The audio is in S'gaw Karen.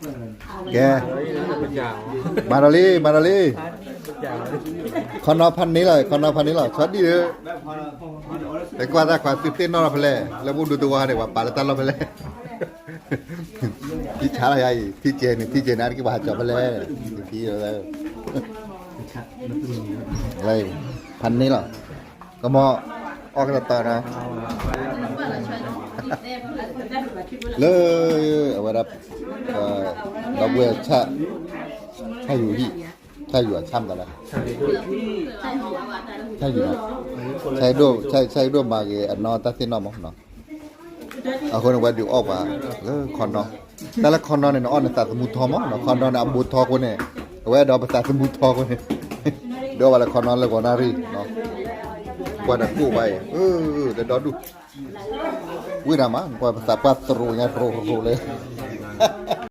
ကဲ, မၤဒီးလံ မၤဒီးလံ, ခီနီဖးန့ၣ်လီၤ ခီနီဖးန့ၣ်လီၤ ဆီဒံၣ်ဧၢ, ပကွၢ်တၢ်ခွါသုသ့ၣ်နီၣ်လီၤဖဲလဲၣ် လၢပအိၣ်ဒူသဝီန့ၣ် ပှၤပာ်လၢတၢ်လီၢ်ဖဲလဲၣ်, ထံဆါလီၤယၤအံၤ ထံကဲန့ၣ် ထံကဲန့ၣ် အါတက့ၢ်ပှၤဟးကၠီၤဖဲလဲၣ်, ထံ ဖးန့ၣ်လီၤ, ကမီၤ, အီၣ်ကတၢၢ်တၢၢ်နီၤ, လၢ အဝဲဒၣ် ဒီပုၢ်ဝဲၢ် ဆၣ်ယူၤဟံၣ်, ဆၣ်ယူၤအဆၣ်မတၤလဲၣ်, ဆၣ်ယူၤ, ဆၣ်ယူၤဒိၣ်မၤဂ့ၤအနီၢ်တၢ်သ့ၣ်နီၣ်မးနီၤ, အဃိန့ၣ် ဝဲဒုးအီၣ်ပှၤ လၢခီနီ, တၢ်လၢခီနီန့ၣ် နအီၣ်နသးသမူထီမးနီၤ, ခီနီန့ၣ် အဘိထီအဃိန့ၣ်, အဝဲဒီးပသးသမူထီအဃိန့ၣ်, ဒုးအီၣ်ပှၤလၢခီနီလၢဂီၤနၣ်ရံၣ်, ကွၢ်တၢ်ကိၢ်ဘၣ်အံၤ, လၢဒီဒူၣ် ဝံၤဒၣ်မး ကွၢ်ပသးပှၢ်သရိာ်ညါရိၤရိၤလၢ